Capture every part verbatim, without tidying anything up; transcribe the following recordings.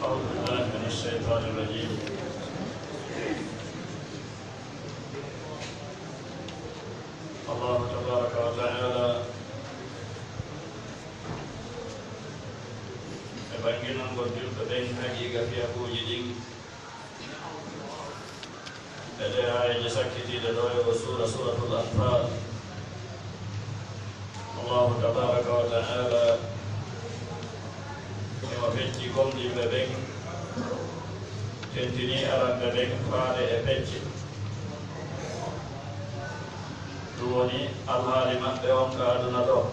أعوذ بالله من الشيطان الرجيم. Allahu tabaraka wa taala e ɓanginangol julɓe ɓen haqiiqa fiyakuuji ɗin. E ɗee aayeeje sakkitiiɗe ɗoo e oo suura, Suuratul Anfaal, Allahu tabaaraka wa ta'aala himo fecci gomɗinɓe ɓen, tentinii aranɓe ɓen faade e pecce. Ɗum woni alhaali maɓɓe on ka aduna ɗoo.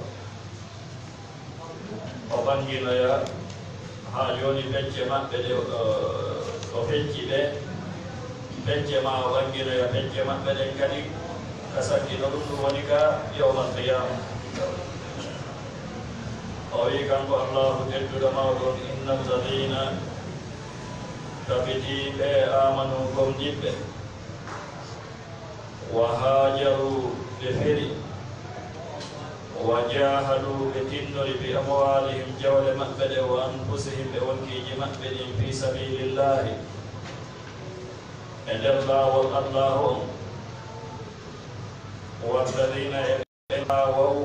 O ɓanginoya haa jooni pecce maɓɓe ɗe, o, o fecci ɓe, pecce maa o ɓanginoya pecce maɓɓe ɗen kadi, ka sakkito ɗum, ɗum woni ka yawmal qiyaama. O wi'i kanko Allaahu tedduɗo mawɗo on, "Inna alladhiina", tabitii ɓe, "aamanu", gomɗinɓe, "wa haajaru", ɓe feri, "wa jaahadu", ɓe tinnori, "bi amwaalihim", jawle maɓɓe ɗe, "wa anfusihim", ɓe wonkiiji maɓɓe ɗin, "fii sabiilillaahi", e nder laawol Allaahu on, "walladhiina", e ɓe ɓaawow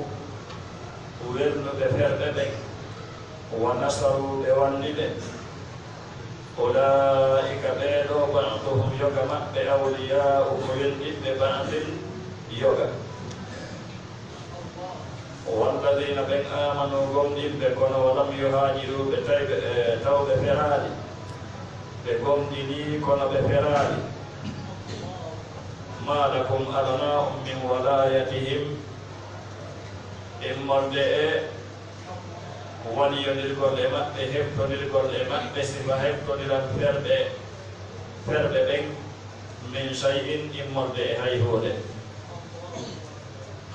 welnuɓe ferɓe ɓen, "wa nasaru", ɓe walli ɓe, "ulaa'ika", ɓee ɗoo, "ba'duhum", yoga maɓɓe, "awliyaa'u", ko welɗinɓe, "ba'din", yoga. "Walladhiina", ɓen "aamanu", gomɗinɓe, kono "wa lam yuhaajiru", ɓe tawi ɓe, e, taw ɓe feraali, ɓe gomɗinii, kono ɓe feraali. "Maa lakum", alanaa on, "min walaayatihim", immorde e waliyondirgol e maɓɓe, heɓtondirgol e maɓɓe, sifa heɓtondiral ferɓe, ferɓe ɓen, "min shay'in", immorde e hay huunde,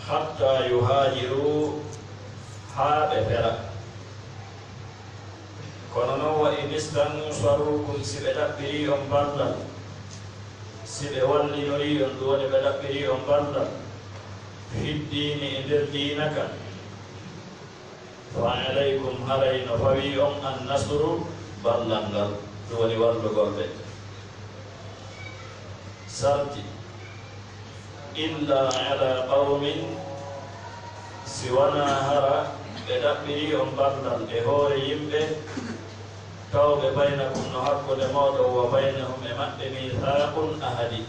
"hattaa yuhaajiru", haa ɓe fera. Kono non, "wa in istansarukum", si ɓe ɗaɓɓirii on ballal, si ɓe wallinorii on, ɗum woni ɓe ɗaɓɓirii on ballal, "fiddiini", e nder diina kan, "fa alaykum", haray no fawii on, "an-nasru", ballal ngal, ɗum woni wallugol ɓe. Sarti, "illa ala qawmin", si wanaa hara ɓe ɗaɓɓirii on ballal e hoore yimɓe, "tawɓe baynakum", no hakkunde mooɗon, "wa baynahum", e maɓɓe, "miithaaqun", ahadi.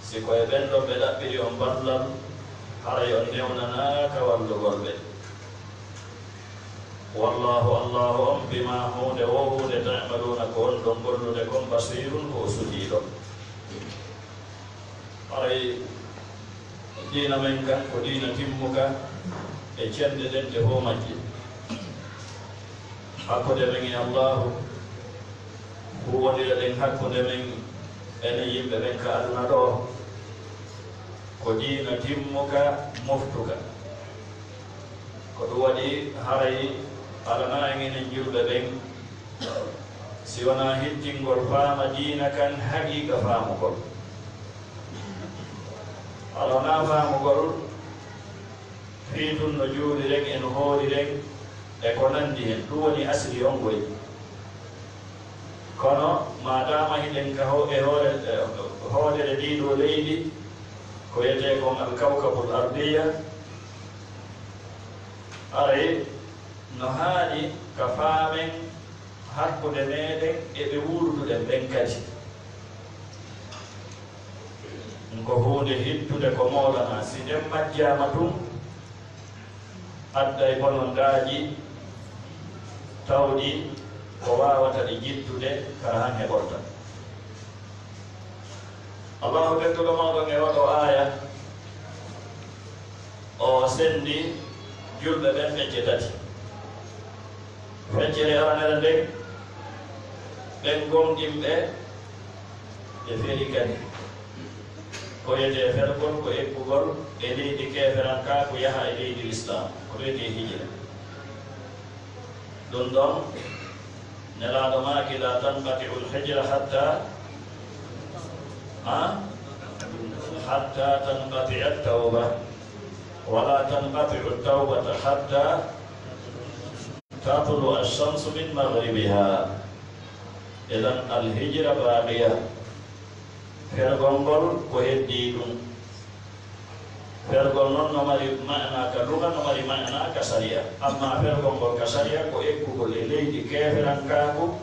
Si ko e ɓen ɗon ɓe ɗaɓɓiri on ballal, haray on newnanaaka wallugol ɓe. "Wallaahu", Allaahu on, "bimaa", huunde woo huunde, "ta'maluuna", ko on ɗon gollude kon, "basiirun", ko o suɗiiɗo. Haray diina men kan ko diina timmuka e cenɗe ɗen e fow majje. Hakkunde men e Allaahu, huuwondire ɗen hakkunde men enen yimɓe ɓen ka aduna ɗoo, ko diina timmuka, moftuka. Ko ɗum waɗi haray alanaa en enen julɓe ɓen, si wanaa hittingol faama diina kan haqiiqa faamugol. Alanaa faamugol fii tun no juuliren e no hooriren e ko nanndi hen, ɗum woni asli on goy. Kono maadaama hiɗen ka ho-, e hoore, e hoodere ndii ɗoo leydi, ko wiyetee kon al-kawkabul ardiya, haray no haani ka faamen hakkunde meɗen e ɓe wuurduɗen ɓen kadi. Ɗum ko huunde hittunde ko moolanaa. Si ɗen majjaama tun, Adday bonondaaji tawɗi ko waawata ɗi jittude, kara han heɓorta. Allahu tedduɗo mawɗo e oɗo aaya, o senndi julɓe ɓen fecce tati. Feccere aranere nden, ɓen gomɗinɓe ɓe feri kadi. Ko wiyetee fergol ko eggugol e leydi keeferankaaku yaha e leydi lislaam, ko wiyetee hijira. Ɗum ɗon, Nelaaɗo maaki, "La tanqati'ul hijra hatta," ha? "Hatta tanqati'at tawba, wala tanqati'ut tawbata hatta tatlu'a ash-shamsu min maghribiha." Idan al-hijra baqiya. Fergol ngol ko heddii ɗum. Fergol non no mari ma'ana ka luga, no mari ma'ana ka sariya. Amma fergol ngol ka sariya ko eggugol e leydi keeferankaaku,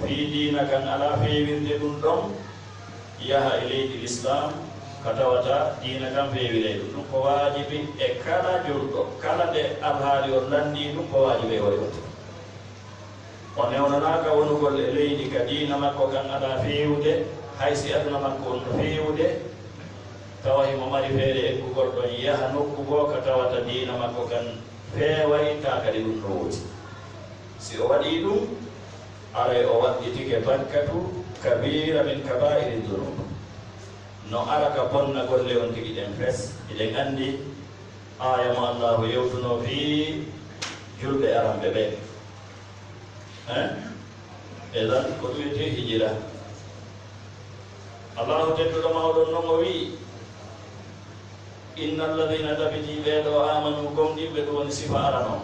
fii diina kan alaa feewirde ɗum ɗon, yaha e leydi lislaam, ka tawata diina kan feewiray ɗum. Ɗum ko waajibi e kala julɗo, kala nde alhaali on lanndii ɗum, ko waajibi e hoore makko. O newnanaaka wonugol e leydi ka diina makko kan alaa feewude, hay si aduna makko on no feewude, tawa himo mari feere eggugol ɗon yaha nokku goo ka tawata diina makko kan feeway, taa kadi ɗum no woodi. Si o waɗii ɗum, aray o waɗɗitike bakkatu kabiira min kabaa'iri dunub. No ara ka bonna golle on tigi ɗen fes, hiɗen anndi aaya mo Allaahu yewtunoo fii julɓe aranɓe ɓen. Hein? Idan, ko ɗum wiyetee hijira. Allahu tedduɗo mawɗo non o wi'i, "Inna alladhina," tabiti ɓee ɗoo, "aamanu," gomɗinɓe, ɗum woni sifa arano.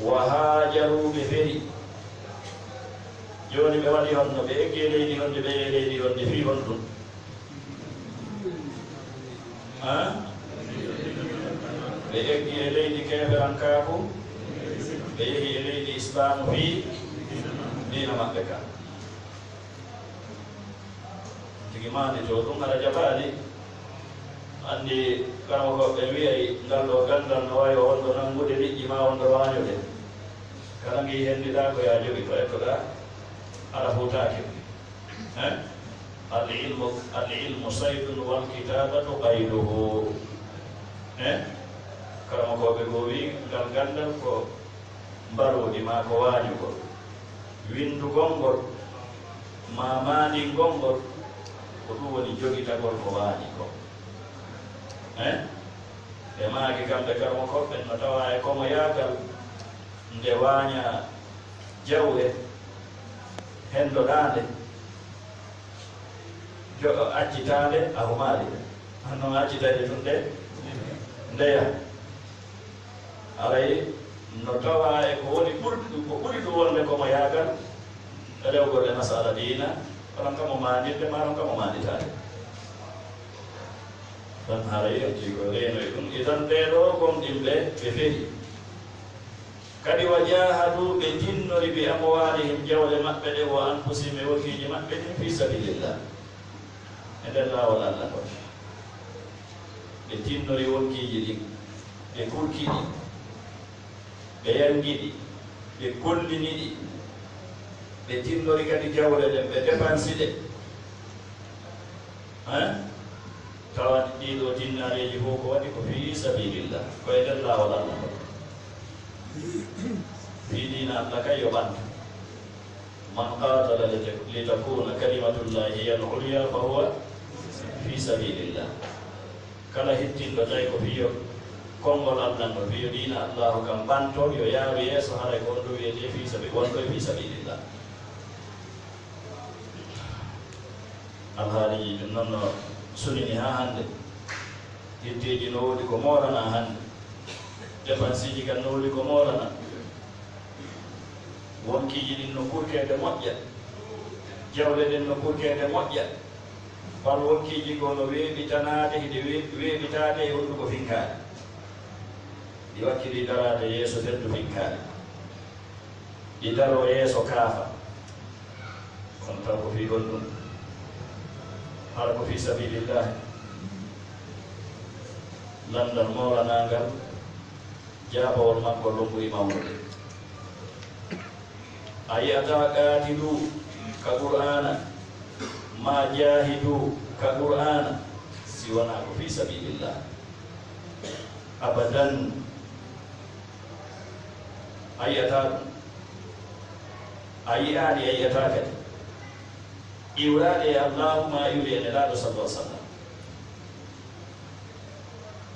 "Wa haajaru," ɓe feri. Jooni ɓe waɗi honno? Ɓe eggi e leydi honndi, ɓe yehi e leydi honndi, fii honɗum? Haa? Ɓe eggi e leydi keeferankaaku, ɓe yehi e leydi islaamu fii diina maɓɓe ka. Tigi maanditoo ɗum hara jaɓaali. Anndi karamokooɓe ɓe wi'ay, ngal ɗoo ganndal no wayi o wonɗo nanngude liƴƴi maa wonɗo waañude. Kala ngi henndiɗaa ko yaa jogi ko ettoɗaa, hara fuutaaki. Eh? Al ilmu, al ilmu saydun wal kitabatu qayduhu. Eh? Karamokooɓe goo wi'i, ngal ganndal ko mbaroodi maa ko waañugol. Winndugol ngol, maa maandingol ngol, ko ɗum woni jogitagol ko waañi kon. Eh? Ɓe maaki kamɓe karamokooɓe ɓen no tawaa e komoyaagal nde waaña jawle, henndoɗaa nde, jo-, accitaande a humaali. Hanno a accitayde tun de ndeya. Aray no tawaa e ko woni ɓurɗi ɗum, ko ɓuri ɗum wonde komoyaagal rewgol e masala diina, onon kamo maandirde, maa onon kamo maanditaade. Tan haray on jii ko reenoy ɗum. Idan ɓee ɗoo gomɗinɓe, ɓe feri. Kadi, "wa jahadu," ɓe tinnori, "bi amwalihim," jawle maɓɓe ɗe, "wa anfusihim," e wonkiiji maɓɓe ɗin, "fi sabilillah," e nder laawol Allah ngol. Ɓe tinnori wonkiiji ɗin, ɓe kurki ɗi, ɓe yangi ɗi, ɓe gollini ɗi, ɓe tinnori kadi jawle ɗen, ɓe depansi ɗe. Hein? Tawa ɗii ɗoo tinnaareeji fof ko waɗi ko fii sabilillah, ko e nder laawol Allah ngol. Fii diina Allah kay yo ɓantu. "Man qatala li-, litakuna kalimatullahi hiya al-ulya fa huwa fi sabilillah." Kala hittinɗo tawi ko fii yo konngol Allah ngol, fii yo diina Allahu kan ɓanto, yo yaaru yeeso, haray ko on ɗum wiyetee fii sabi-, wonɗo e fii sabilillah. Alhaaliiji ɗin non no sunini haa hannde. Yetteeji no woodi ko mooranaa hannde. Depansiiji kan no woodi ko mooranaa. Wonkiiji ɗin no kurkeede moƴƴa. Jawle ɗen no kurkeede moƴƴa. Bal wonkiiji goo no weeɓitanaade, hiɗe wee-, weeɓitaade e hunnduko finkaari. Ɗi wakkilii daraade yeeso feddu finkaari. Ɗi daroo yeeso kaafa. Kono taw ko fii honɗum? Hara ko fii sabilillahi. Lanndal moolanaangal Jaabawol makko ɗon ɓuri mawnude. A yi'ataa qaatilu ka Qur'aana, maa jaahidu ka Qur'aana, si wanaa ko fii sabiilillah. Abadan. A yi'ataa ɗum. A yi'aani, a yi'ataa kadi. Iwraade e Allaahu maa iwri e Nelaaɗo sallallaahu alayhi wa sallam.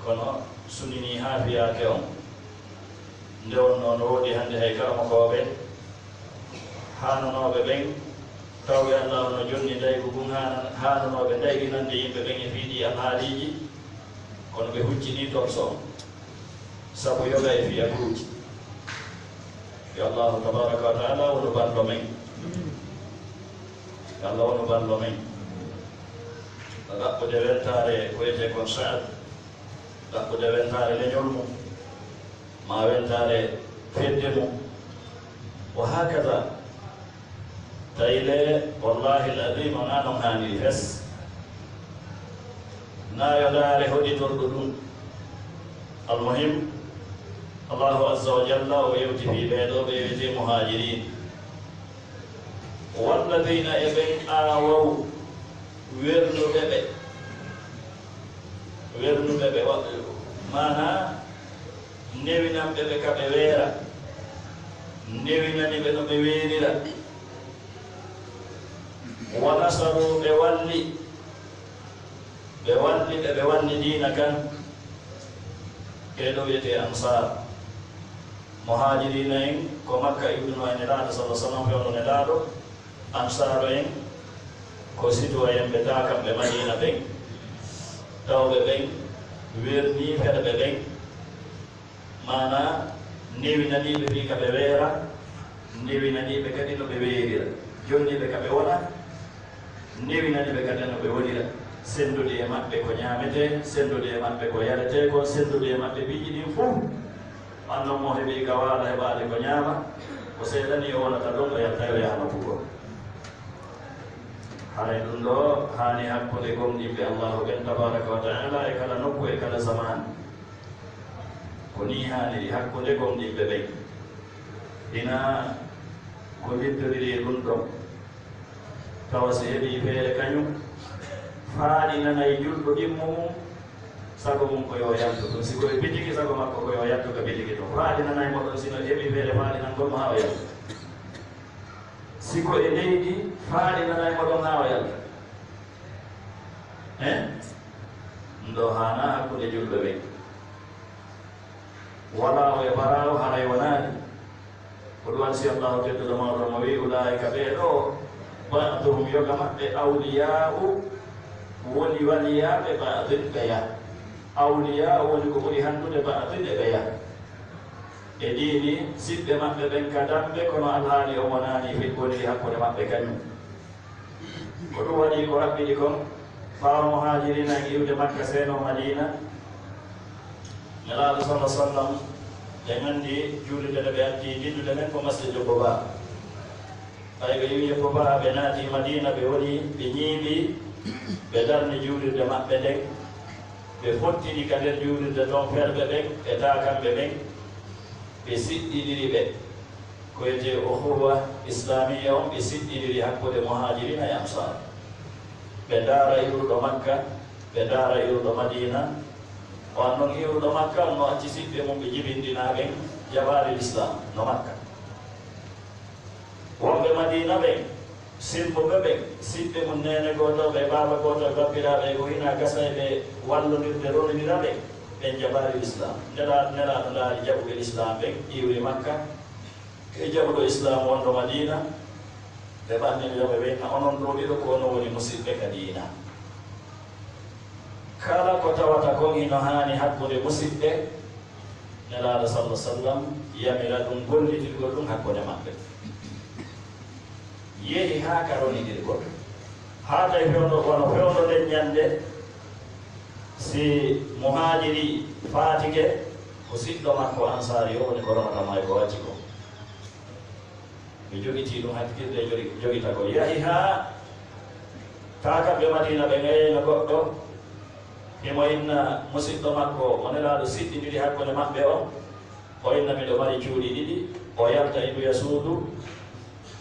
Kono sunninii haa fiyaake on, nde wonnoo no woodi hannde hay karamokooɓe haananooɓe ɓen, tawɓe Allaahu no jonni ndaygu ngun haana-, haananooɓe ndayginande yimɓe ɓen e fii ɗii alhaaliiji, kono ɓe huccinii torso on. Sabu yoga e fiyakuuji. Yo Allaahu tabaaraka wa ta'aalaa wonu ballo men. Yo Allah wonu ballo men. Ɗaɓɓude weltaare ko wiyetee kon Saad, ɗaɓɓude weltaare leñol mum, maa weltaare fedde mum, wa haakada. Tawi le, wallaahi al-aziim, wonaa non haaniri fes. Naa yo ndaare hoɗitorɗo ɗum. Almuhim, Allaahu azza wa jalla o yewti fii ɓee ɗoo ɓe wiyetee muhaajiriin. Walladiina, e ɓen aawaw wernuɓe ɓe. Wernuɓe ɓe, wa-, maanaa newinanɓe ɓe ka ɓe weera. Newinani ɓe no ɓe weerira. Wa nasaru, ɓe walli. Ɓe walli ɓe, ɓe walli diina kan. Ɓee ɗoo wiyetee Ansaar. Muhaajiriina en ko Makka iwruno e Nelaaɗo sallallaahu alayhi wa sallam, fewndo Nelaaɗo. Ansaaro en ko sitoyen ɓe daakamɓe Madiina ɓen. Tawɓe ɓen wernii ferɓe ɓen. Maanaa, newinanii ɓe fii ka ɓe weera, newinanii ɓe kadi no ɓe weerira. Jonnii ɓe ka ɓe wona, newinanii ɓe kadi no ɓe wonira. Senndude e maɓɓe ko ñaametee, senndude e maɓɓe ko yaretee kon, senndude e maɓɓe piiji ɗin fow. Annon mo heɓii ka waala heɓaade ko ñaama, ko seeɗanii o wonata ɗon, o yalta o yaha nokku goo. Haray ɗum ɗoo haani hakkunde gomɗinɓe Allaahu ɓen tabaaraka wa ta'aalaa e kala nokku e kala zamaanu. Ko nii haaniri hakkunde gomɗinɓe ɓen. Hinaa ko liddoriri e ɗum ɗon. Tawa si heɓii feere kañum, faaɗinanay julɗo ɗimmo mum, sago mum ko yo yaltu ɗum. Si ko e bitiki, sago makko ko yo yaltu ka bitiki to. Faaɗinanay mo ɗon, si no heɓii feere faaɗinangol mo haa o yalta. Si ko e leydi, faaɗinanay mo ɗon haa o yalta. Hein? Ɗum ɗoo haanaa hakkunde julɓe ɓen. Walaawo e baraawo haray wonaani. Ko ɗum waɗi si Allaahu tedduɗo mawɗo mo wi'i, "Ulaa'ika ɓee ɗoo, ba'duhum yoga maɓɓe, awliyaa'u woni waliyaaɓe, ba'din ɓeya." Awliyaa'u woni ko ɓuri hanndude, ba'din e ɓeya. E diini, siɓɓe maɓɓe ɓen ka dambe, kono alhaali on wonaani feƴƴoniri hakkunde maɓɓe kañum. Ko ɗum waɗi ko raɓɓiɗi kon, ɓaawo Muhaajiriina en iwde Makka seenoo Madiina, Nelaaɗo sallallaahu alayhi wa sallam, ɓe nganndi juulirde nde ɓe addi dillude nden ko Masjidul Quba. Ɓay ɓe iwi Quba, ɓe naati Madiina, ɓe woni, ɓe ñiiɓi, ɓe darni juulirde maɓɓe nden, ɓe fottini ka nder juulirde ton ferɓe ɓen e daakamɓe ɓen, ɓe siɗɗiniri ɓe. Ko wiyetee ukhuwa islamiya on, ɓe siɗɗiniri hakkunde Muhaajiriina e Ansaar. Ɓe ndaara iwruɗo Makka, ɓe ndaara iwruɗo Madiina. On non iwruɗo Makka on no acci siɓɓe mum ɓe jibinɗinaa ɓen jabaali Lislaam no Makka. Wonɓe Madiina ɓen, simbuɓe ɓen, siɓɓe mum neene gooto ɓe, baaba gooto ɓe, bappiraaɓe ko hinaa gasa e ɓe wallondirde ronindira ɓen, ɓen jabaali Lislaam. Nela-, Nelaaɗo ndaari jaɓuɓe Lislaam ɓen, iwri Makka. E jaɓuɗo Islaam wonɗo Madiina, ɓe ɓannginira ɓe, ɓe inna, "Onon ɗoo ɗiɗo ko onon woni musiɓɓe ka diina." Kala ko tawata kon hino haani hakkunde musiɓɓe, Nelaaɗo sallallaahu alayhi wa sallam yamira ɗum gollitirgol ɗum hakkunde maɓɓe. Yehi haa ka ronindirgol. Haa tawi fewndo, kono fewndo nden ñannde, si muhaajiri faatike, ko siɗɗo makko ansaari o woni ko ronata mo e ko wacci ko. Ɓe jogitii ɗum hakkilde e jori-, jogitagol. Yahi haa taakaɓe Madiina ɓe ngayeyno goɗɗo, himo inna musiɗɗo makko, mo Nelaaɗo siɗɗindiri hakkunde maɓɓe on. O inna miɗo mari cuuɗi ɗiɗi, o yalta e nduya suudu,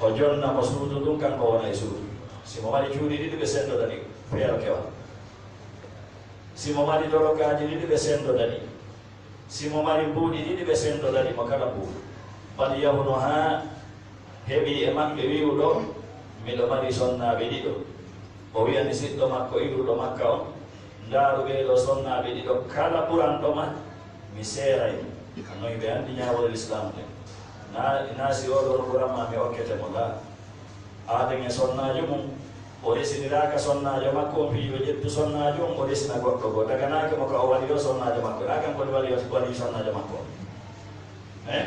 o jonna mo suudu ndun, kanko wona e suudu. Si mo mari cuuɗi ɗiɗi, ɓe senndodani feere kewal. Si mo mari dorokaaji ɗiɗi, ɓe senndodani. Si mo mari mbuuɗi ɗiɗi, ɓe senndodani mo kala mbuuɗu. Bal yahuno haa heɓi e maɓɓe wi'uɗo, miɗo mari sonnaaɓe ɗiɗo. O wi'ani siɗɗo makko iwruɗo Makka on, ndaaru ɓee ɗoo sonnaaɓe ɗiɗo, kala ɓuranɗo ma, mi seeray mo. Annoy ɓe anndi ñaawore Lislaamu nden. Naa, naa si oo ɗoo no ɓuran ma, mi okkete mo, laa. Aaden e sonnaajo mum, o resiniraaka sonnaajo makko on, fii yo ƴettu sonnaajo on, o resina goɗɗo goo. Daganaake mo ka o wali yo sonnaajo makko. Aa kan ko wali yo, wali sonnaajo makko on. Eh?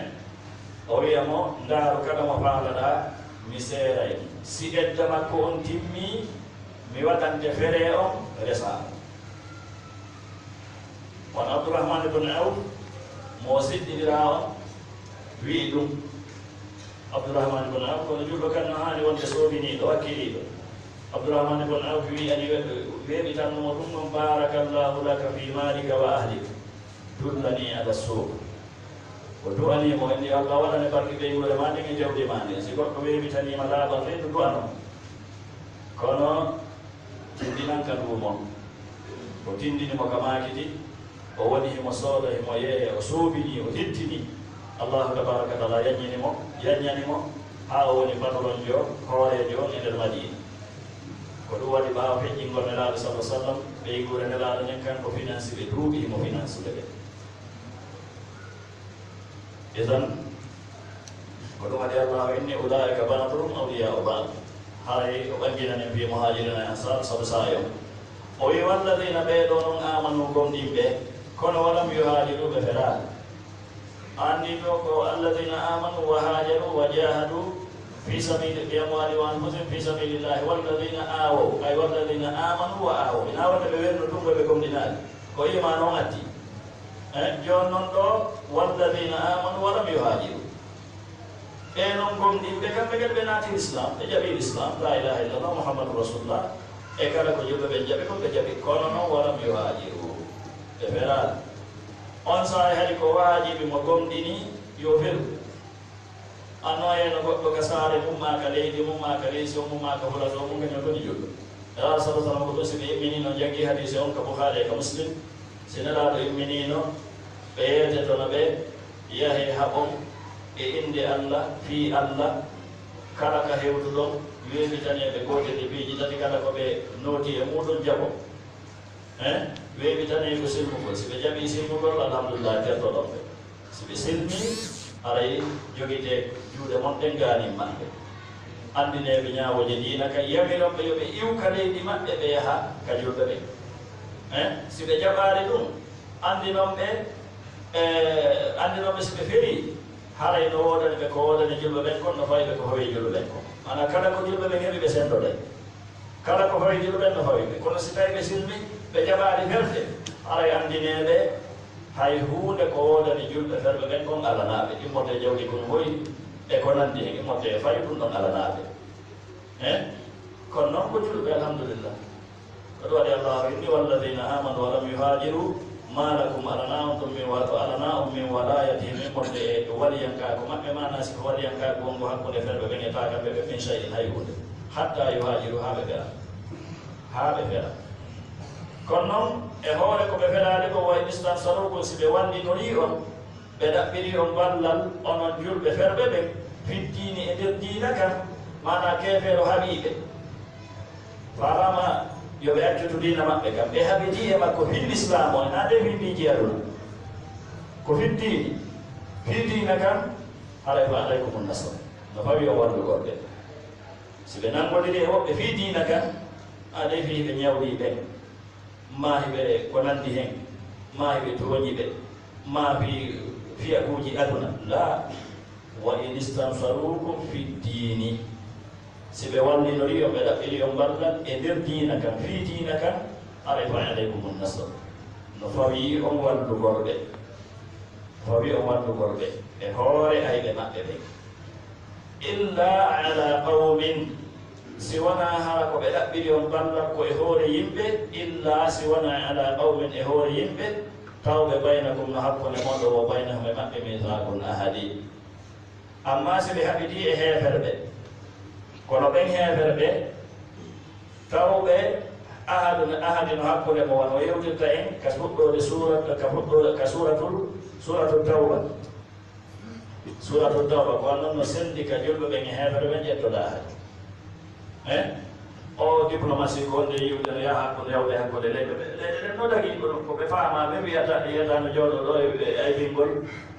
O wi'a mo, ndaaru kala mo faalaɗaa, mi seeray mo. Si edda makko on timmii, mi waɗante fere on, resaa mo. On Abdurrahman ibn Awf, mo sidɗiniraa on, wi'i ɗum. Abdurrahman ibn Awf, kono julɗo kan no haani wonde soobiniiɗo, wakkiliiɗo. Abdurrahman ibn Awf wi'i, ani we-, weeɓitanno mo ɗum non, "Barakallahu laka fi malika wa ahlik. Dullani ala suq." O du'anii mo, inni, "Allah waɗane barke ɓeynguure maa nden e jawdi maa ndin." Si goɗɗo weeɓitanii ma laaɓal, ɓeydu du'ano. Kono tindinan ka nduumon. O tindini mo ka maakiti, o woni himo sooda, himo yeeya, o soobini, o tittini. Allahu tabaraka wa taala yanñini mo, yanñani mo, haa o woni patronjo, hooreejo on e nder Madiina. Ko ɗum waɗi ɓaawo feƴƴingol Nelaaɗo sallallahu alaihi wasallam, ɓeynguure Nelaaɗo nden kanko finansi ɓe, duuɓi himo finansude ɓe. Idan, ko ɗum waɗi Allahu inni, "Ulaa'ika ba'duhum awliyaa'u ba'd." Haray o ɓanginani fii Muhaajiriina e Ansaar sabu saayo. O wi'i, "Walladiina", ɓee ɗoo non, "aamanu", gomɗinɓe, kono "walam yuhaajiru", ɓe feraali. Anndi ɗoo ko "Alladiina aamanu wa haajaru wa jaahadu fii sabiili, bi amwaalihim wa anfusihim fii sabiilillaahi, walladiina aawaw", ay, "walladiina aamanu wa aawaw." Ina wonde ɓe werno tun, ɓe gomɗinaali. Ko iimaan on addi. Eh, jooni non ɗoo, "Walladiina aamanu wa lam yuhaajiru." Ɓee non gomɗinɓe, kamɓe kadi ɓe naati Lislaam, ɓe jaɓi Lislaam, laa ilaaha illallah, Muhammadu Rasulullah, e kala ko julɓe ɓen jaɓi kon, ɓe jaɓi, kono non, "Walam yuhaajiru", ɓe feraali. On saa'i hari ko waajibi mo gomɗini, yo feru. Anno heno goɗɗo ka saare mum, maa ka leydi mum, maa ka leesi on mum, maa ka hulata on mum, kañum woni julɗo. Nelaaɗo sallallahu alaihi wasallam ko ɗum, si ɓe imminiino, janngi hadiise on ka Bukhaari e ka Muslim, si Nelaaɗo imminiino, ɓe yeetetono ɓe, yahee haɓon e innde Allah, fii Allah, kala ka hewtuɗon, weeɓitanee ɓe gootel e piiji tati kala ko ɓe nooti e muuɗum, jaɓon. Eh? Weeɓitanee ko silmugol. Si ɓe jaɓii silmugol, alhamdulillah, tertoɗon ɓe. Si ɓe silmii, haray jogitee juuɗe mon ɗen gaanin maɓɓe. Anndinee ɓe ñaawooje diina kan, yamiron ɓe yo ɓe iw ka leydi maɓɓe, ɓe yaha ka julɓe ɓen. Eh? Si ɓe jaɓaali ɗum, anndinon ɓe, eh, anndinon ɓe si ɓe ferii, haray no woodani ɓe ko woodani julɓe ɓen kon, no fawi ɓe ko fawi julɓe ɓen kon. Maanaa, kala ko julɓe ɓen heɓi, ɓe senndoday. Kala ko fawi julɓe ɓen no fawi ɓe. Kono si tawii ɓe silmi, ɓe jaɓaali ferde, haray anndinee ɓe, hay huunde ko woodani julɓe ferɓe ɓen kon alanaa ɓe. Immorde e jawdi kon hoy, e ko nanndi hen, immorde e faydu ɗum ɗon alanaa ɓe. Eh? Kono non ko julɓe, alhamdulillah. Ko ɗum waɗi Allaahu inni, "Walladiina aamanu wa lam yuhaajiru, maa lakum", alanaa on ɗum min wa-, alanaa on min walaayatihim, immorde e waliyankaaku maɓɓe, maanaa si ko waliyankaaku wongo hakkunde ferɓe ɓen e taakamɓe ɓen, min shay'in, hay huunde, hattaa yuhaajiru, haa ɓe fera. Haa ɓe fera. Kono non, e hoore ko ɓe feraade ko, "wa in istansarukum", si ɓe wallinorii on, ɓe ɗaɓɓirii on ballal, onon julɓe ferɓe ɓen, "fiddiini", e nder diina kan, maanaa keefeero haɓii ɓe. Faalaama yo ɓe accoto diina maɓɓe kan. Ɓe haɓidii e makko fii Lislaam on, naa de fii piiji aduna. Ko fii diini, fii diina kan, haray fa alaykumun nasr. No fawi on wallugol ɓe. Si ɓe nanngondirii e woɓɓe fii diina kan, a de fii ɓe ñawlii ɓen. Maa hiɓe ko nanndi hen, maa hiɓe tooñi ɓe, maa fii fiyakuuji aduna. Laa, "wa in istansarukum fi diini." Si ɓe wallinorii on, ɓe ɗaɓɓirii on ballal e nder diina kan, fii diina kan, haray fa alaykumun nasr. No fawii on wallugol ɓe. Fawii on wallugol ɓe e hoore ayɓe maɓɓe ɓen. Illa ala qawmin, si wanaa hara ko ɓe ɗaɓɓiri on ballal ko e hoore yimɓe, illa si wanaa ala qawmin, e hoore yimɓe, Tawɓe baynakum no hakkunde mon ɗo, wa baynahum e maɓɓe, mithaqun, ahadi. Amma si ɓe haɓidii e heeferɓe, kono ɓen heeferɓe, tawɓe ahadu, ahadi no hakkunde mo wano yewtirta en ka fuɗɗoode suura, ka fuɗɗoode, ka suuratul, suuratul Tawba. Suuratul Tawba, ko non no sendi ka julɓe ɓen e heeferɓe ɓen ƴettoɗaa hay. Eh? O diplomatie ko wonde yiwde no yaha hakkunde rewɓe, hakkunde leyɗe ɓe. Leyɗe ɗen no dagii ko ɗum, ko ɓe faamaa, ɓe wiyata, wiyata no jooɗo ɗo e, e aybingol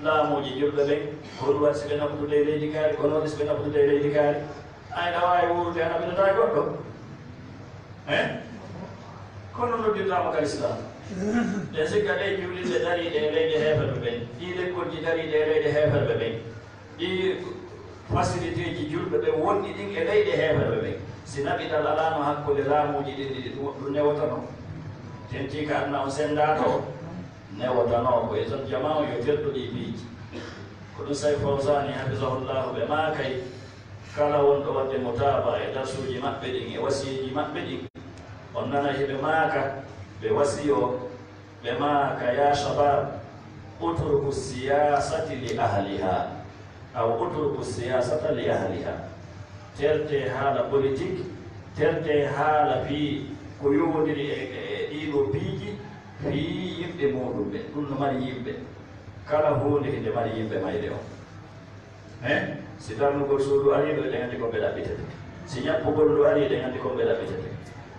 laamuuji julɓe ɓen. Ko ɗum waɗi si ɓe naɓudude e leydi kaari, ko non si ɓe naɓudude e leydi kaari. Ay, na waawi wuurude, a naɓidataa goɗɗo. Eh? Kono noddirtaama ka Lislaam. Ɗen sikka ɗe juulirɗe dariiɗe e leyɗe heeferɓe ɓen, ɗii lekkolji dariiɗe e leyɗe heeferɓe ɓen, ɗii facilité ji julɓe ɓen wonɗi ɗin e leyɗe heeferɓe ɓen, si naɓidal alaano hakkunde laamuuji ɗin ɗiɗi, ɗum, ɗum newotano? Tentii ka anna on senndaata o, newotano ko e zone jamaa o yo terɗo ɗii piiji. Ko ɗum Say Fawzani, hafizahullahu, ɓe maakay kala wonɗo waɗde mutaaba e darsuuji maɓɓe ɗin e wasiyeeji maɓɓe ɗin, on nana hiɓe maaka, ɓe wasiyoo, ɓe maaka, ya shabab, utruku siyasati li ahliha, aw utruku siyasata li ahliha. Terte haala politique, terte haala fii ko yowondiri e, e, e ɗiɗo piiji, fii yimɓe muɗum ɓe. Ɗum no mari yimɓe. Kala huunde hinde mari yimɓe mayre on. Hein? Si darnugol suudu arii ɗo, eɗen anndi ko ɓe ɗaɓɓitete. Si ñappugol ndu arii, eɗen anndi ko ɓe ɗaɓɓitete.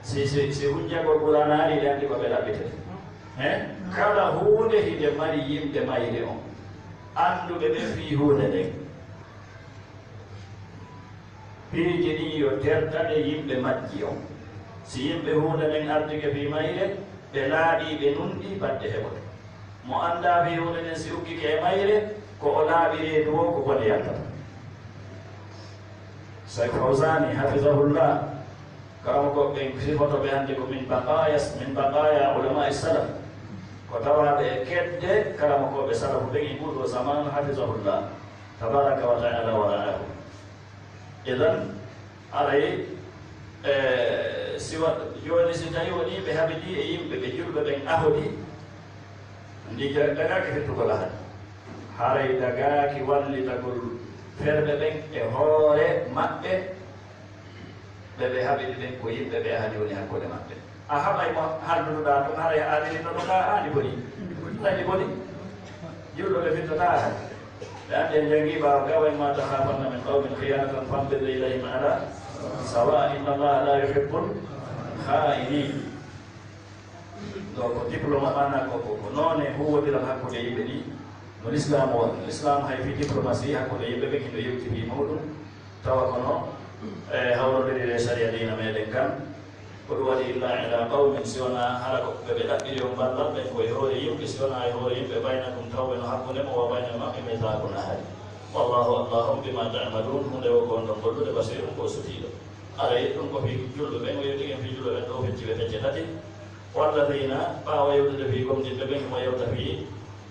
Si, si, si hunjagol Qur'aana arii, eɗen anndi ko ɓe ɗaɓɓitete. Hein? Kala huunde hinde mari yimɓe mayre on. Annduɓe ɓe fii huunde nden. Piiji ɗin yo tertaɗe yimɓe majji on. Si yimɓe huunde nden ardike fii mayre, ɓe laaɓii, ɓe nunɗii, batte heɓoto. Mo anndaa fii huunde nden si ukkike e mayre, ko o laaɓi reedu o, ko bone yaltata. Say Fawzani, hafizahullah, karamokooɓe ɓen sifoto ɓe hannde ko min baqaya, min baqaya ulama salaf. Ko tawaaɓe e kedde karamokooɓe salafu ɓen e nguu ɗoo zamaanu, hafizahullah. Tabaraka wa ta'ala wa ra'ahu. Idan, aray, e, si wa-, jooni si tawi wonii ɓe haɓidii e yimɓe ɓe julɓe ɓen ahodi, ndi ja-, dagaaki fittugol ahadi. Haray dagaaki wallitagol ferɓe ɓen e hoore maɓɓe, ɓe ɓe haɓidi ɓen ko yimɓe ɓe ahadi woni hakkunde maɓɓe. A haɓay mo haldunoɗaa ɗum, haray a adilino ɗum, a aani boni. Haray boni. Julɗo ɓe fittataa ahadi. Ɓe anndi en janngii ɓaawo ga, وإما تخافن من قوم خيانة فانبذ إليهم على سواء إن الله لا يحب الخائنين. Ɗo ko diploma, maanaa ko, ko, ko noone huuwondiral hakkunde yimɓe ɗi no Lislaam woni. Lislaam hay fii diplomatie hakkunde yimɓe ɓe, hino yewti fii mawɗum, tawa kono, e, hawrondiri e sariya diina meɗen kan. Ko ɗum waɗi, إلا على قوم, si wonaa hara ko ɓe ɓe ɗaɓɓiri on ballal ɓen ko e hoore yimɓe, si wonaa e hoore yimɓe, بينكم, tawɓe no hakkunde mon, وبينهم, maɓɓe, ميثاق, ahadi. والله, Allah on, بما تعملون, huunde wo ko on ɗon gollude, بصير, ko o sutiiɗo. Aray, ɗum ko fii julɓe ɓen, o yewti en fii julɓe ɓen ɗoo fecci ɓe fecce tati. والذين, ɓaawo yewtude fii gomɗinɓe ɓen, himo yewta fii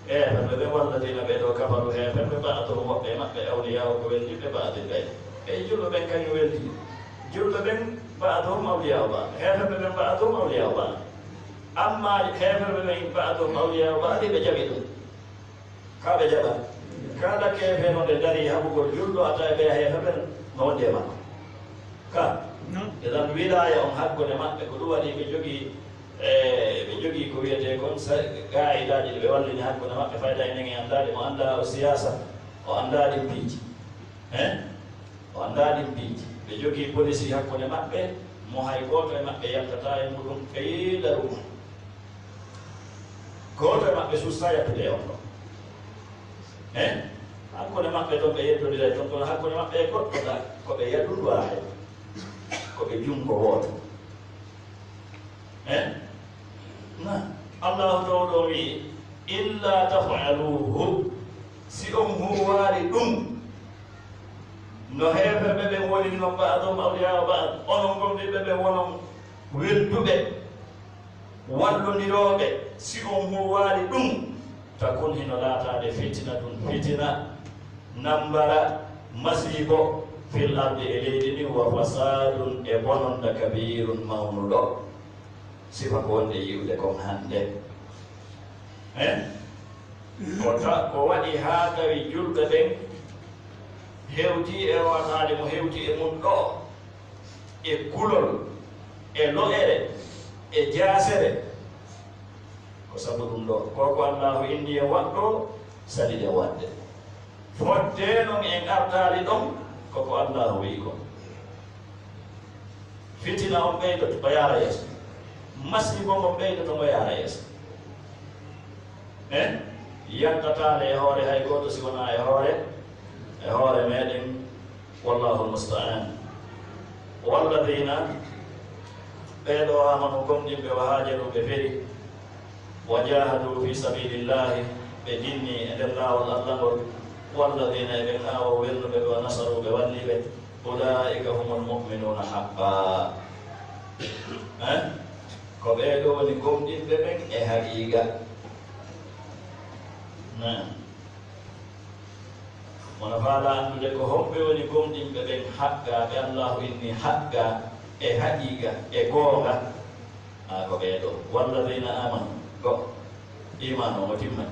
heeferɓe ɓen, والذين, ɓee ɗoo, كفروا, heeferɓe, بعضهم, woɓɓe e maɓɓe, أولياء, ko weldiiɓe, بعض, ɓe. E julɓe ɓen kañum weldi. Julɓe ɓen, بعضهم أولياء بعض. Heeferɓe ɓen, بعضهم أولياء بعض. Amma heeferɓe ɓen, بعضهم أولياء بعض, ɓe jaɓi ɗum. Ka ɓe jaɓa. Kala keefeero nde darii haɓugol julɗo, a tawi ɓe heeferɓe no wonde e makko. Ka. Idan, wilaaya on hakkunde maɓɓe, ko ɗum waɗi ɓe jogii, e, ɓe jogii ko wiyetee kon sa-, qaa'idaaji ɗi ɓe wallini hakkunde maɓɓe, fayda enen en anndaa ɗi, mo anndaa o siyaasa, o anndaa ɗin piiji. Hein? O anndaa ɗin piiji. Ɓe jogii policy hakkunde maɓɓe, mo hay gooto e maɓɓe yaltataa e muɗum, ɓe yiida ɗum. Gooto e maɓɓe suustaa yaltude e on ɗon. Hein? Hakkunde maɓɓe ton ɓe yeddondiray ton, kono hakkunde maɓɓe e goɗɗo ka, ko ɓe yadundu hay. Ko ɓe junngo wooto. Hein? Na, Allahu Tawla wi'i, إلا تفعلوه, si on huuwaali ɗum, no heeferɓe ɓen woni non, بعضهم أولياء بعض, onon gomɗinɓe ɓen wonon welduɓe, wallondirooɓe, si on huuwaali ɗum, تكن, hino laataade, فتنة, fitina, nambara, masiibo, في الأرض, e leydi ndin, وفساد, e bononda, كبير, mawnuɗo. Sifa ko wonde yi'ude kon hannde. Eh? Ko ta-, ko waɗi haa tawi julɓe ɓen hewti e wataade mo hewti e mum ɗo, e kulol, e lo'ere, e jaasere. Ko sabu ɗum ɗo, ko ko Allaahu inni en waɗ ɗo, sali ɗen waɗde. Fodde non en artaali ɗon, ko ko Allaahu wi'i kon. Fitina on ɓeydoto, o yaara yeeso. Masiibo ngon ɓeydoto, ngo yaara yeeso. Eh? Yaltataale e hoore hay gooto si wonaa e hoore, e hoore meɗen. Wallaahu musta'an. Walladina, ɓee ɗo aamanu gomɗinɓe, wa haajaru, ɓe feri, wa jaahadu fi sabilillahi, ɓe jinni e nder laawol Allah ngol, walladina, e ɓen aawo welnuɓe ɓe, wa nasaru, ɓe walli ɓe, ulaa'ika humul mu'minuuna haqqa. Eh? Ko ɓee ɗo woni gomɗinɓe ɓen e haqiiqa. Naam. Wona faala anndude ko homɓe woni gomɗinɓe ɓen haqqa, ɓe Allaahu inni haqqa, e haqiiqa, e goonga. A ko ɓee ɗo. Walladina aamanu, ko iimaan o mo timmani.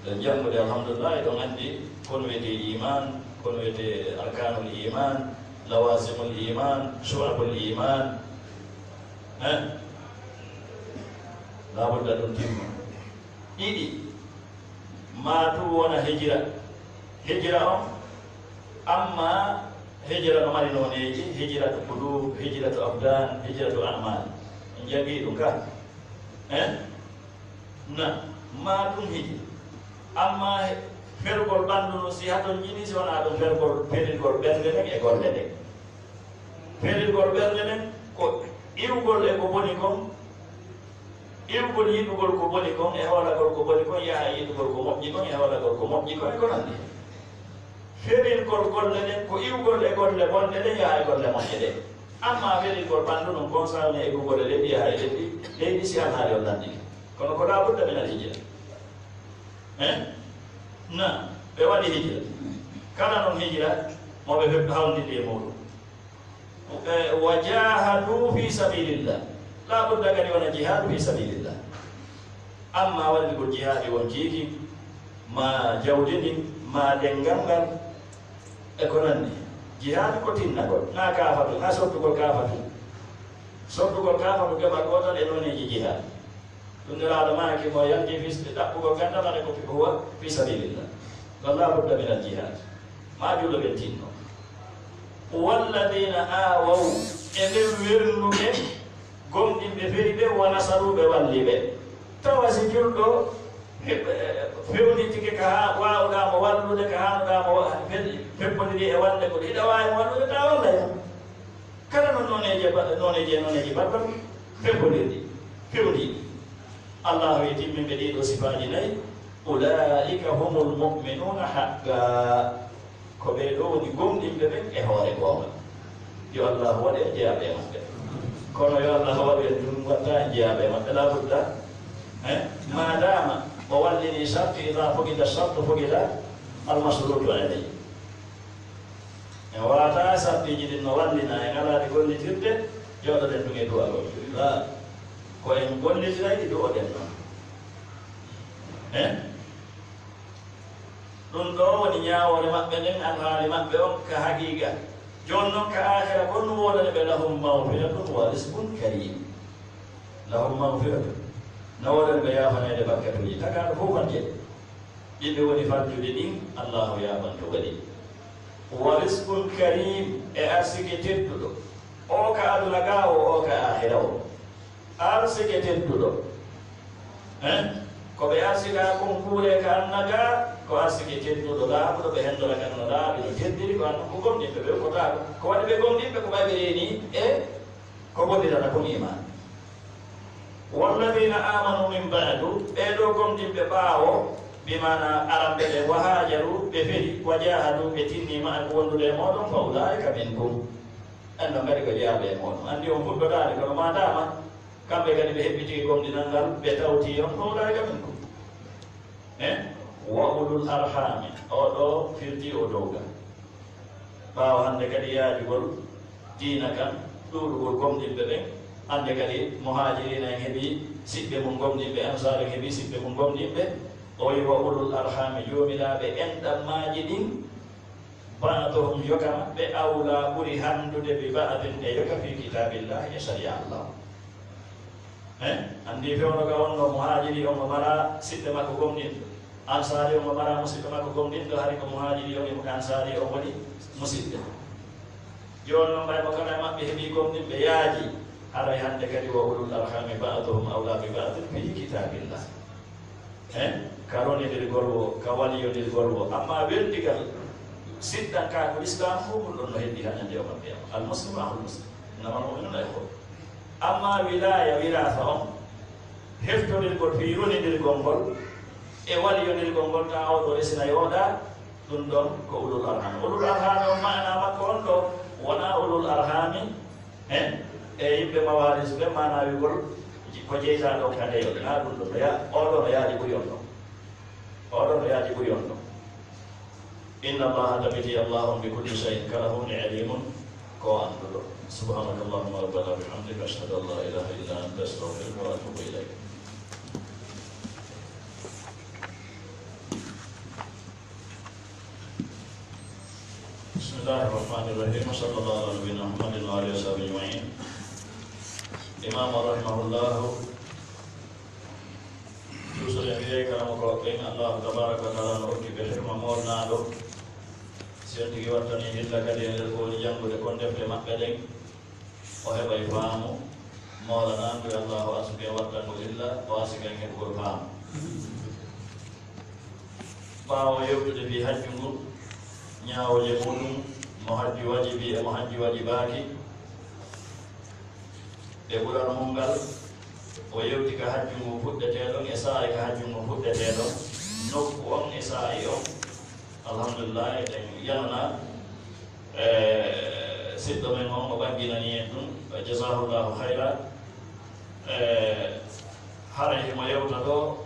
Ɗon janngude, alhamdulillah, eɗon anndi kon wiyetee iimaan, kon wiyetee arkaanul iimaan, lawaasimul iimaan, shu'abul iimaan. Eh? Laabudda ɗum timma. Ɗiɗi, maa tun wona hijira. Hijira on, amma hijira no mari nooneeji, hijratu qulub, hijratu abdan, hijratu a'mal. On janngi ɗum ka? Eh? Na, maa tun hijira. Amma he-, fergol ɓanndu no si haton jini, si wonaa ɗum fergol, ferirgol ɓernde nden e golle ɗen. Ferirgol ɓernde nden ko iwgol e ko boni kon, iwgol yiɗugol ko boni kon e hoolagol ko boni kon, yaha e yiɗugol ko moƴƴi kon e hoolagol ko moƴƴi kon e ko nanndi. Ferirgol golle ɗen ko iwgol e golle bonɗe ɗen, yaha e golle moƴƴe ɗen. Amma ferirgol ɓanndu non, kon sawni e gugol e leydi, yaha e leydi, leydi si alhaali on lanndike. Kono ko laa budda min al hijra. Eh? Na, ɓe waɗi hijra. Kala non hijra, mo ɓe fewndo hawnditi e muuɗum. Eh, wa jahadu fi sabilillah. Laa budda kadi wona jihadu fi sabilillah. Amma waɗi ko jihaadi won kiiki, ma jawdi ndin, ma ɗenngal ngal, e ko nanndi. Jihaadi ko tinnagol, na kaafatu, na sottugol kaafatu. Sottugol kaafatu geɓal gootal e nooneeji jihaadi. Ɗum Nelaaɗo maaki mo yalti fi ɗaɓɓugol ganndal, ane ko huwa fi sabilillah. Wa laa budda min al jihad. Ma julɓe ɓen tinno. Walladina aawaw, e ɓen welnuɓe, gomɗinɓe feri ɓe, wa nasaru, ɓe walli ɓe. Tawa si julɗo he-, fewnitike ka haa waawɗaa mo wallude, ka haanuɗaa mo wa-, fe-, feppondiri e wallude ko ɗiɗa waawi mo wallude, ta wallay mo. Kala no nooneeji ba-, nooneeji e nooneeji barbar, feppondiri, fewndiiɗi. Allahu e timminɓe ɗii ɗoo sifaaji nayi, ulaa'ika humul mu'minuuna haqqa. Ko ɓee ɗoo woni gomɗinɓe ɓen e hoore goonga. Yo Allah waɗu en jeyaaɓe e maɓɓe. Kono yo Allah waɗu en ɗum watta en jeyaaɓe e maɓɓe. Laa budda. Eh? Maadaama o wallini sarti, idaa fuqida sartu fuqida al masruutu alayhi. En waata sartiiji ɗin no wallina, en alaa ɗi gollitirde, jooɗoɗen ɗum e du'agol. Laa, ko en gollitiray ɗi du'oɗen non. Eh? Ɗum ɗoo woni ñaawoore maɓɓe nden, alhaali maɓɓe on ka haqiiqa. Jooni non ka aakhira kon no woodani ɓe lahum maghfiratun wa rizqun karim. Lahum maghfiratun. No woodani ɓe yaafaneede bakkatuuji. Takaaɗo fof fadde. Ɗi ɓe woni faddude ɗin, Allahu yaafanto waɗi. Wa rizqun karim, e arsike tedduɗo. O ka aduna ga o, o ka aakhira o. Arsike tedduɗo. Eh? Ko ɓe arsika kon kuule ka anna ga, ko arsike tedduɗo, laaɓuɗo, ɓe henndora kan no laaɓi, no teddiri, ko anna ko gomɗinɓe ɓe, ko taa ko waɗi ɓe gomɗinɓe, ko ɓay ɓe reeni e ko bonirata kon iimaan. Walladina amanu min ba'du, ɓee ɗoo gomɗinɓe ɓaawo, bi maana aramɓe ɓe, wa haajaru, ɓe feri, wa jaahadu, ɓe tinni, ma'akum, wondude e mooɗon, fa ulaa'ika minkum. En ɗon kadi ko jeyaaɓe e mooɗon. Anndi on fuɗɗotaani, kono maadaama kamɓe kadi ɓe heɓɓitike gomɗinal ngal, ɓe tawti on, fa ulaa'ika minkum. Eh? Wa ulul arhami, oo ɗoo firti o dowga. Ɓaawo hannde kadi yaajugol diina kan, ɗuuɗugol gomɗinɓe ɓen, Hannde kadi, muhaajiriina en heɓi siɓɓe mum gomɗinɓe, ansaar en heɓi siɓɓe mum gomɗinɓe. O wi, "Wa ulul arhami, joomiraaɓe enɗammaaji ɗin, ba'duhum, yoga maɓɓe, awla, ɓuri hanndude, bi ba'din, e yoga, fi kitaabillahi, e sariya Allah." He? Anndi fewndo ka wonno, muhaajiri on o mara siɓɓe makko gomɗinɓe. Ansaari on o mara musiɗɗo makko gomɗinɗo, hari ko muhaajiri on e ansaari on woni musiɓɓe. Jooni noon, ɓay mo kala e maɓɓe heɓii gomɗinɓe yaaji, haray hannde kadi, "Wa ulul arhami ba'duhum awla bi ba'din fi kitaabillah." He? Ka ronindirgol wo, ka waliyondirgol wo. Amma weldigal, siɗɗankaaku Islaam fof, ɗum ɗon no heddi haa ñande yawmal qiyaama. Al muslimu akhul muslim. Innamal mu'minuna ikhwa. Amma wilaaya, wiraasa on, heftondirgol fii ronindirgol ngol e waliyondirgol ngol, taa oo ɗoo resina yooɗa, ɗum ɗon ko ulul arhami. Ulul arhami on, maana makko on ɗoo, wonaa ulul arhami, he, e yimɓe mawaris ɓe, maana wi'gol ko jeytaa ɗon ka ndeyo, naa ɗum ɗon. Ya-, oo ɗoo no yaaji ɓuri on ɗon. Oo ɗoo no yaaji ɓuri on ɗon. Inna Allaha, tabiti Allah on bi kulli shay'in, kala huunde, alimun, ko annduɗo. Subhanaka Allahumma rabbana bihamdika, ashhadu an la ilaha illa anta, astaghfiruka wa atubu ilayk. Bismillahir rahmanir rahim. Wa sallallahu ala nabiyyina Muhammadin wa alihi wa sahbihi ajma'in. Imam rahimahullahu Duusuɗen wiyey karamokooɓe ɓen, Allaahu tabaaraka wa taala no okki ɓe hikma moolnaaɗo. Si on tigi wattanii hilla kadi e nder ko woni janngude kon defte maɓɓe ɗen, o heɓay faamu. Moolanaandu e Allaahu arsuki en wattangol hilla, o arsika en heɓugol faamu. Ɓaawo yewtude fii hajju ngun, ñaawooje muuɗum, mo hajju wajibi e mo hajju wajibaaki, e ɓural mum ngal, o yewti ka hajju ngun fuɗɗetee ɗon, e saa'i ka hajju ngun fuɗɗetee ɗon, nokku on e saa'i on. Alhamdulillah, eɗen yanana, eh, siɗɗo men on, o ɓanginani en ɗum, jazahullahu khayra. Eh, haray himo yewta ɗo,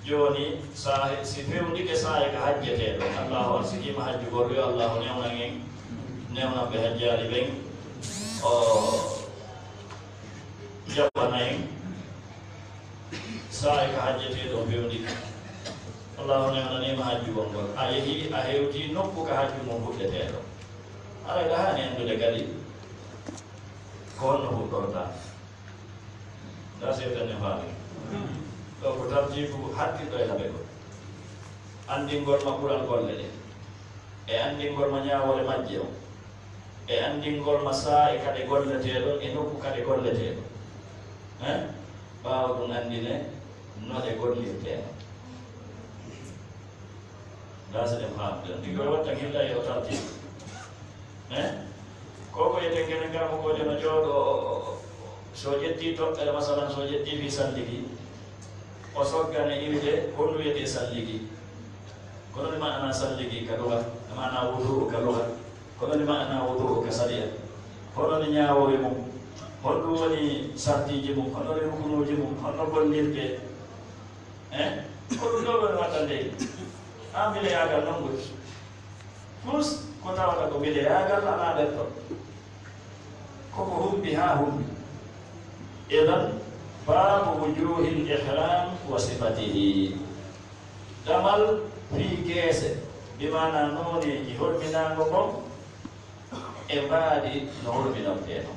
jooni, saa'i, si fewndike saa'i ka hajjetee ɗon, Allahu arsikiima hajjugol, yo Allahu newnan en, newnan ɓe hajjaali ɓen, o jaɓana en saa'i ka hajjetee ɗon fewndike. Allahu newnaniima hajjugol ngol. A yehii, a hewtii nokku ka hajju ngun fuɗɗetee ɗon. Haray ɗa haani anndude kadi ko honno fuɗɗortaa. Ndaa seytaane faami. Ɗo ko tartiibu hattinɗo e laɓegol. Anndingol ma ɓural golle ɗen. E anndingol ma ñaawoore majje on. E anndingol ma saa'i ka ɗe golletee ɗon, e nokku ka ɗe golletee ɗon. Hein? Ɓaawo ɗum anndine no ɗe gollirtee non. Ndaa si ɗen faamde. Ɗum ko wattan hilla e o tartiibu. Eh? Ko ko eten kenen karamokoojo no jooɗoo, so ƴettii toɓɓere, masalan, so ƴettii fii salligi, o soggane iwde honɗum wiyetee salligi. Kono ni maana salligi ka luga, maana wudu'u ka luga. Kono ni maana wudu'u ka sariya. Hono ni ñaawoore mum. Honɗum woni sartiiji mum? Hono ni rukunuuji mum? Honno gollirtee? Eh? Ko ɗum ɗoo woni wattande en. Haa mbeleyaagal non ngoni. Plus, ko tawata ko mbeleyaagal alaa nder ton. Koko humpi haa humpi. Idan, baabu wujuhil ihram wa sifatihi. Damal fii geese, bi maana nooneeji horminaango kon, e mbaadi no horminortee non.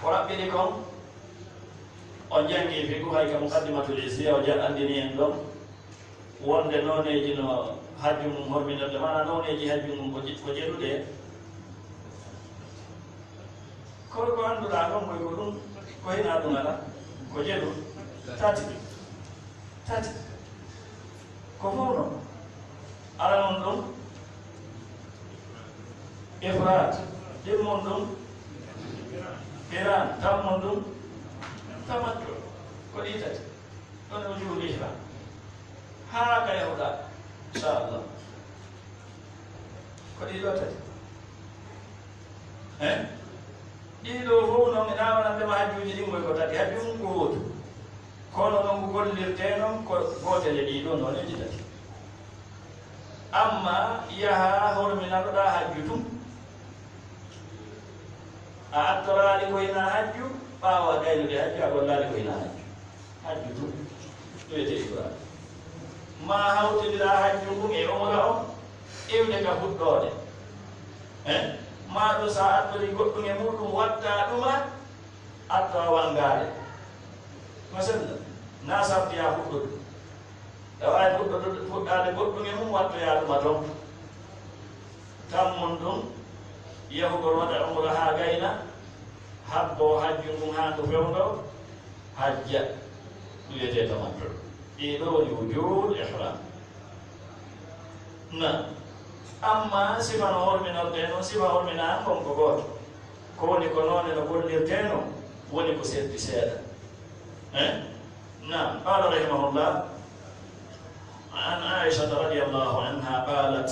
Ko raɓɓiɗi kon, on janngii fiqhu hay ka Muqaddimatul Izziya, o ja-, anndini en ɗon wonde nooneeji no hajju mum horminorde, maanaa nooneeji hajju mum ko je-, ko jeɗuɗe. Kono ko annduɗaa kon koy ko ɗum, ko hinaa ɗum alaa, ko jeɗu, tati. Tati. Ko fof noon. Aran on ɗum, ifraat. Ɗimmon ɗum, qiran. Tammon ɗum, tamattu. Ko ɗi tati. Ɗon e wujuhul ihram. Haa ka yahuɗaa, inchallah. Ko ɗi ɗo tati. Eh? Ɗii ɗoo fof noon, ina wonande ma hajjuuji ɗin, moy ko tati. Hajju mum ko wootu. Kono noon ko gollirtee noon, ko gootel e ɗii ɗoo nooneeji tati. Amma yaha horminanoɗaa hajju tun, a attoraali ko ina hajju, Ɓaawo a gaynude hajju, a gollaali ko ina hajju. Hajju tun, ɗum wiyetee ifraad. Maa hawtindira hajju ngun e umra on, iwde ka fuɗɗoode. Eh? Maa ɗum so a artorii goɗɗum e muuɗum, watta ɗuma, artowa wanngaare. Masalla, na sartiyaa fuɗɗude. Aɗa waawi fuɗɗoto-, fuɗɗaade goɗɗum e mum, wattoyaa ɗuma toon. Tammun ɗum, yahugol waɗa umra haa gayna, habboo hajju ngun haa ngu fewndoo, hajja. Ɗum wiyetee tamattu. Ɗii ɗoo woni wujuubul ihraam. Na, amma sifa no horminortee noon, sifa horminaa ngon ko gooto. Ko woni ko noone no gollirtee noon, woni ko serti seeɗa. Eh? Naam, qaala rahimahullah, an Aishata radiyallahu anha qaalat,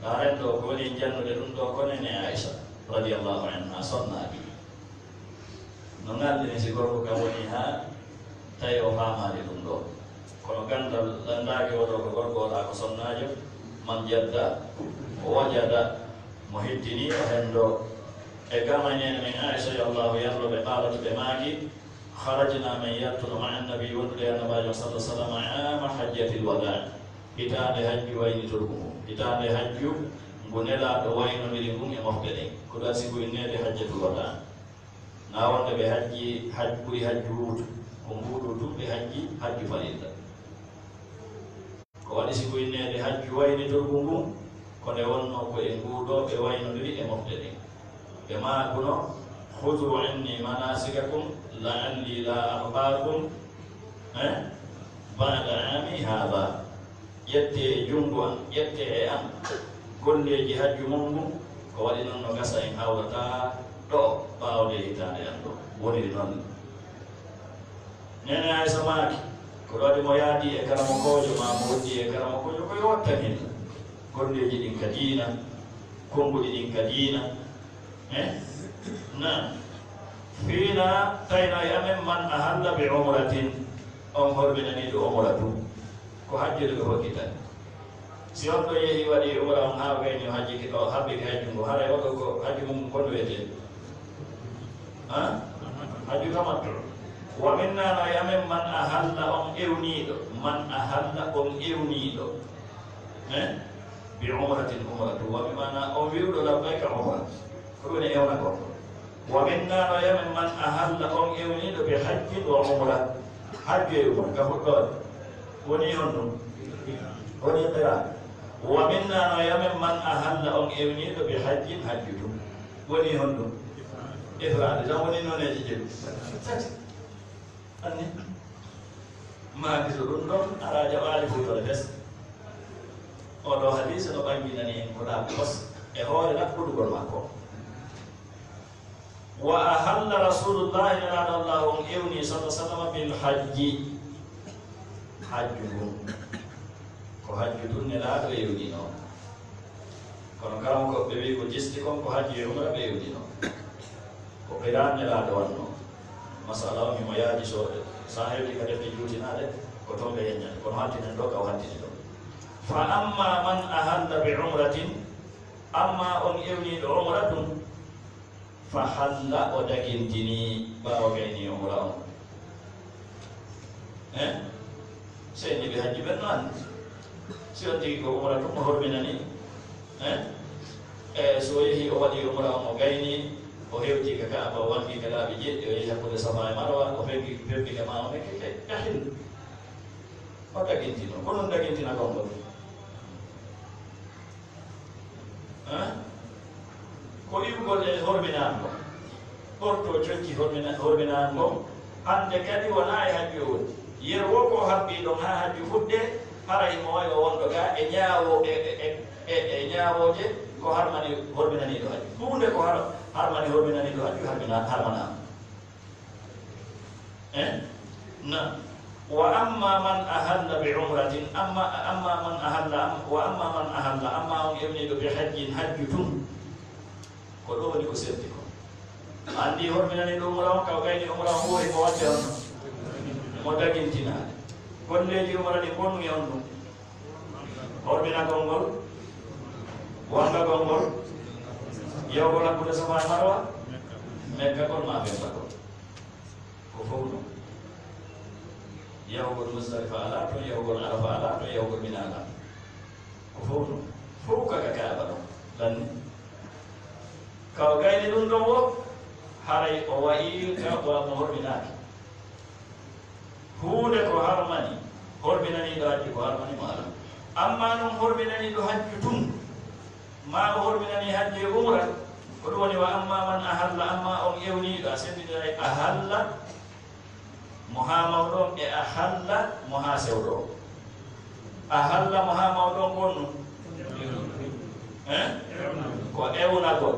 ɓaaren ɗo ko woni en jannude ɗum ɗo, ko nene Aisha radiyallahu anha sonnaajo. No ngardini si gorko kam woni haa tawi o faamaali ɗum ɗo. Kono ganndal lanndaaki o ɗo ko gorko o ɗa ko sonnaajo, man jadda, o wajada, mo hiddini o henndo. E gama neene men Aisha yo Allahu yardo ɓe qaalat ɓe maaki, kharajna men yaltuno ma annabi wondude e annabaajo sallallahu alaihi wasallam ama hajjatil wadaa. Hitaande hajju waynitorgu ngu. Hitaande hajju ngu nelaaɗo waynondiri ngun e mofte ɗen. Ko ɗum addi si ngu inneede hajjatul wadaa. Na wonde ɓe hajji haj-, ɓuri hajju wuutu. Ko mbuuɗu tun ɓe hajji hajju farilla. Ko waɗi si ko inneede hajju waynitorgu ngun, ko nde wonnoo ko e nguu ɗoo ɓe waynondiri e mofte ɗen. Ɓe maakuno, "Khuzu anni manasikakum la'alli la alqaakum, eh, ba'da aami haadha." Ƴettee e junngo an, ƴettee e an golleeji hajju mon ngun, ko waɗi non no gasa en hawrataa ɗoo ɓaawo ndee hitaande an ɗoo. Woniri non. Neene Aysa maaki, ko ɗo waɗi mo yaadi e karamokoojo, maa mo wondi e karamokoojo, ko yo wattan hilla. Golleeji ɗin ka diina, konnguɗi ɗin ka diina. Eh? Naam. Fiina tawno e amen man ahalla bi umratin, on horminaniiɗo umra tun. Ko hajjude ɓe hokkitani. Si on ɗo yehi waɗi umra on haa gayni o hajjike, o habbike hajju ngu, haray o ɗo ko hajju mum kon wiyetee? Ha? Hajju tamattu. Wa minna no e amen man ahalla on ewniiɗo, man ahalla on ewniiɗo. Eh? Bi umratin umratu. Wa bi maana on wi'uɗo labbayka umra. Ko ɗum woni ewna ko. Wa minna no e amen man ahalla on ewniiɗo bi hajjin wa umra. Hajju e umra, ka fuɗɗoode. Woni honɗum? Woni qiraan. Wa minna no e amen man ahalla on ewniiɗo bi hajjin hajju tun. Woni honɗum? Ifraade. Tan woni nooneeji jeɗɗi. Tati. Anni? Maa biso ɗum ɗon, araa jaɓaali futore fes. Oo ɗoo hadiise no ɓanginani en ko ɗaɓɓi kos e hoore ɗaɓɓudugol makko. Wa ahalla Rasulullahi, Nelaaɗo Allah on ewni, sallallahu alaihi wasallam, bil hajji. Hajju ngun. Ko hajju tun Nelaaɗo ewnino. Kono karamokooɓe ɓe wi'i ko jisti kon ko hajju e umra ɓe ewnino. Ko qiraan Nelaaɗo wanno. Masala on himo yaaji so, sa hewti ka defte juutinaaɗe, ko ton ɓe yeññata. Kono hantinen ɗo ka o hantini ɗo. Fa amma man ahalla bi umratin, amma on ewniiɗo umra tun, fa halla, o dagintini ɓaawo gayni umra on. Eh? Sey ni ɓe hajji ɓen no anndi. Si on tigi ko umra tun o horminani. Eh? E so o yehi o waɗi umra on o gayni, o hewti ka Kaaba, o wangi ka laabi jeɗɗi, o yehi hakkunde Safa e Marwa, o feggi, feggi ka ma o nekke ke, ke, ka hin. O dagintino. Ko non dagintina kon ɗon? Hein? Ko iwgol e horminaango. Ɓorto conci hormina-, horminaango. Hannde kadi wonaa e hajju o woni. Yeru wo ko habbii ɗon haa hajju fuɗɗee, haray mo wayi o wonɗo gaa e ñaawo-, e, e, e, e, e ñaawooje ko harmani horminaniiɗo hajju. Huunde ko har-, harmani horminaniiɗo hajju harmina-, harmanaama. Eh? Na. Wa amma man ahalla bi umratin, amma, amma man ahalla, am-, wa amma man ahalla, amma on ewniiɗo bi hajjin, hajju tun. Ko ɗo woni ko serti ko. Anndi horminani ɗo umra on, ka o gayni umra on, ɓuri mo waɗde on. Mo dagintinaade. Golleeji umra ɗi bonnu e on ɗum. Horminagol ngol, wangagol ngol, yawgol hakkunde Safa e Marwa, Mekkagol maa fembagol. Ko fof ɗum. Yahugol Musdalifa alaa toon, yahugol Arafa alaa toon, yahugol Mina alaa toon. Ko fof ɗum. Fof ko ka Kaaba ɗon lanni. Ka o gayni ɗum ɗon wo, haray o wayi ka o horminaaki. Huunde ko harmani, horminaniiɗo hajju ko harmani mo alaa. Amma noon horminaniiɗo hajju tun, maa o horminanii hajju e umra, ko ɗum woni wa amma man ahalla, amma on ewniiɗo, a senndindiray ahalla mo haa mawɗo on e ahalla mo haa sewɗo on. Ahalla mo haa mawɗo on ko honɗum? Eh? Ko ewnagol.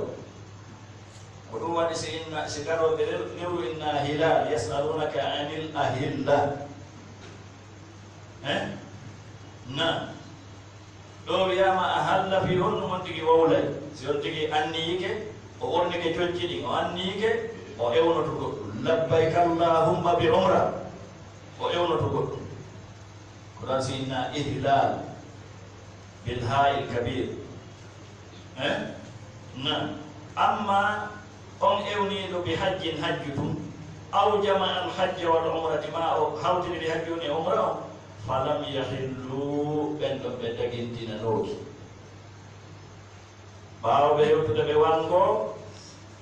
Ko ɗum waɗi si inna, si garooɓe rew-, lewru inna hilal, yas'alunaka anil ahilla. Eh? Na. Ɗo wiyaama ahalla fii honɗum on tigi wowlay. Si on tigi anniyike, o ɓornike conci ɗin, o anniyike, o ewnoto goɗɗum. Labbayka Allahumma bi umra. O ewnoto goɗɗum. Ko ɗon si inna ihlal bil haa'il kabir. Eh? Na. Amma on ewniiɗo bi hajjin hajju tun, aw jama al hajja wal umrati, ma o hawtindiri hajju on e umra on, falam yahillu, ɓen ɗon ɓe dagintinanooki. Ɓaawo ɓe hewtude ɓe wanngoo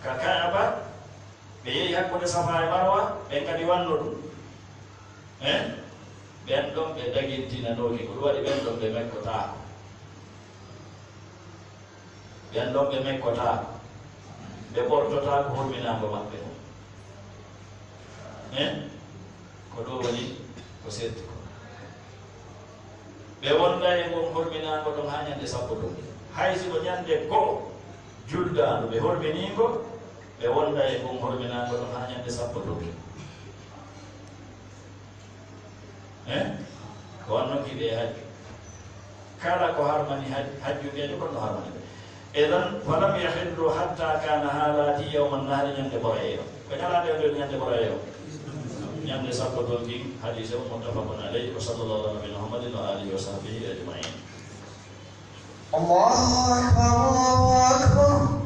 ka Kaaba, ɓe yehi hakkunde Safa e Marwa, ɓen kadi wanno ɗum. Eh? Ɓen ɗon ɓe dagintinanooki, ko ɗum waɗi ɓen ɗon ɓe mekkotaako. Ɓen ɗon ɓe mekkotaako, ɓe ɓortotaako horminaango maɓɓe on. Eh? Ko ɗo woni ko serti ko. Ɓe wonda e ngon horminaango ɗon haa ñande sappo ɗum. Hay si ko ñande go'o juldaandu ɓe horminiingo, ɓe wonda e ngon horminaango ɗon haa ñande sappo ɗum. Eh? Ko wanno ki ɓe hajju. Kala ko harmani haj-, hajju ɓe, ko no harmani ɓe. Idan, falam yahillu hatta kana halati yawman nahri, ñande boroyeyo. Ko ñalaande o nder ñande boroyeyo? Ñande sappo ɗon ɗin, hadise o muttafaqun alayhi, wa sallallahu ala nabiyina Muhammadin wa alihi wa sahbihi ajma'in. الله أكبر، الله أكبر.